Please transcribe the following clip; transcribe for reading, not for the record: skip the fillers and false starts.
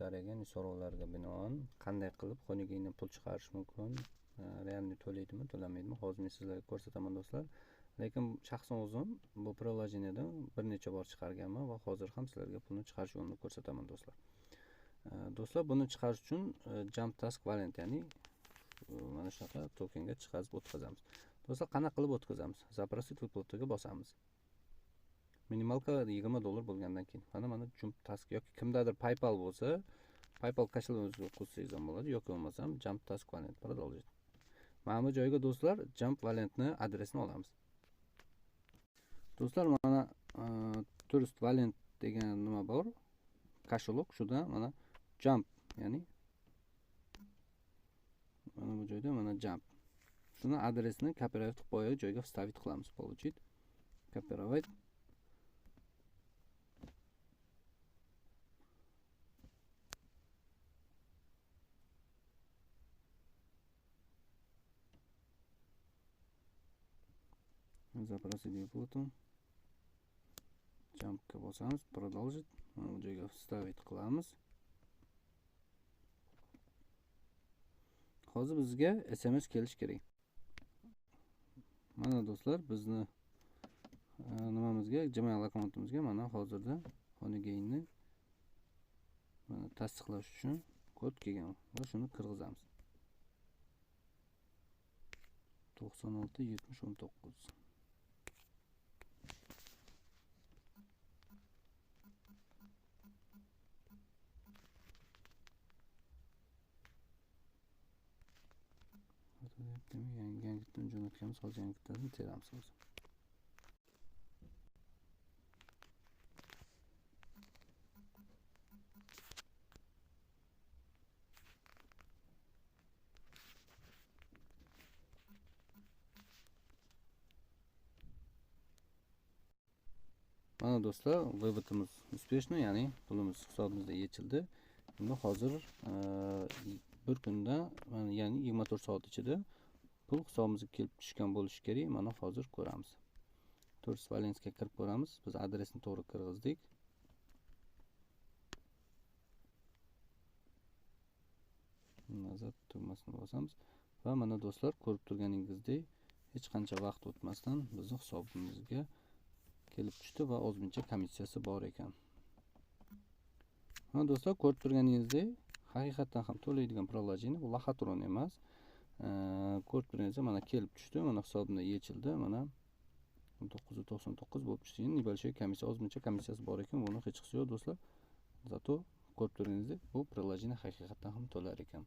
Kommentariyaga, ya'ni so'rovlarga binoan qanday qilib Honeygaindan pul chiqarish mumkin, realni to'laydimi, to'lamaydimi, hozir men sizlarga ko'rsataman do'stlar. Lekin shaxsan o'zim bu приложениеdan bir necha bor chiqarganman va hozir ham sizlarga pulni chiqarish yo'lini ko'rsataman do'stlar. Do'stlar, buni chiqarish uchun Jump Task Wallet, ya'ni mana shunaqa tokenga chiqazib o'tkazamiz. Do'stlar, qanaqa qilib o'tkazamiz? Запросить выплату bosamiz. Minimalka $20 bo'lgandan keyin mana Jump Task yoki kimdadir PayPal bo'lsa, PayPal kошелегingizga qo'shsangiz ham bo'ladi, yoki bo'lmasam Jump Task Wallet продолжить. Mana bu joyga do'stlar Jump Walletni adresini olamiz. Do'stlar, mana Trust Wallet degan nima bor? Kошелек, shuda mana Jump, ya'ni mana bu joyda mana Jump. Shuni adresini copyright qilib qo'yib joyga вставить qilamiz. Получить copyright. Запросить выплату. Jumpga bosamiz, продолжить. Mana bu joyga вставить qilamiz. Hozir bizga SMS kelish kerak. Mana do'stlar, bizni nimamizga, Gmail akkauntimizga mana hozirda Honeygainni mana tasdiqlash uchun kod kelgan va shuni kirgizamiz. 96 70 19. Demak, yangitdan jo'natganmiz, hozir yangitdan teramiz hozir. Mana do'stlar, выводimiz успешно, ya'ni pulimiz hisobimizda yechildi. Endi hozir bir kunda, ya'ni 24 soat ichida pul hisobimizga kelib tushgan bo'lishi kerak. Mana hozir ko'ramiz. Trust Walletga kirib ko'ramiz. Biz adresni to'g'ri kirgizdik. Nazar tugmasini bosamiz va mana do'stlar, ko'rib turganingizdek hech qancha vaqt o'tmasdan bizning hisobimizga kelib tushdi va ozmuncha komissiyasi bor ekan. Mana do'stlar, ko'rib turganingizdek haqiqatan ham to'laydigan приложение, bu лохотрон emas. Ko'rib turganingizdek mana kelib tushdi, mana hisobimda yechildi, mana 999 bo'lib tushdi. Endi небольшой komissiya, ozmuncha komissiyasi bor ekan, buni hech qisi yo'q do'stlar. Zato ko'rib turganingizdek bu приложение haqiqatan ham to'lar ekan.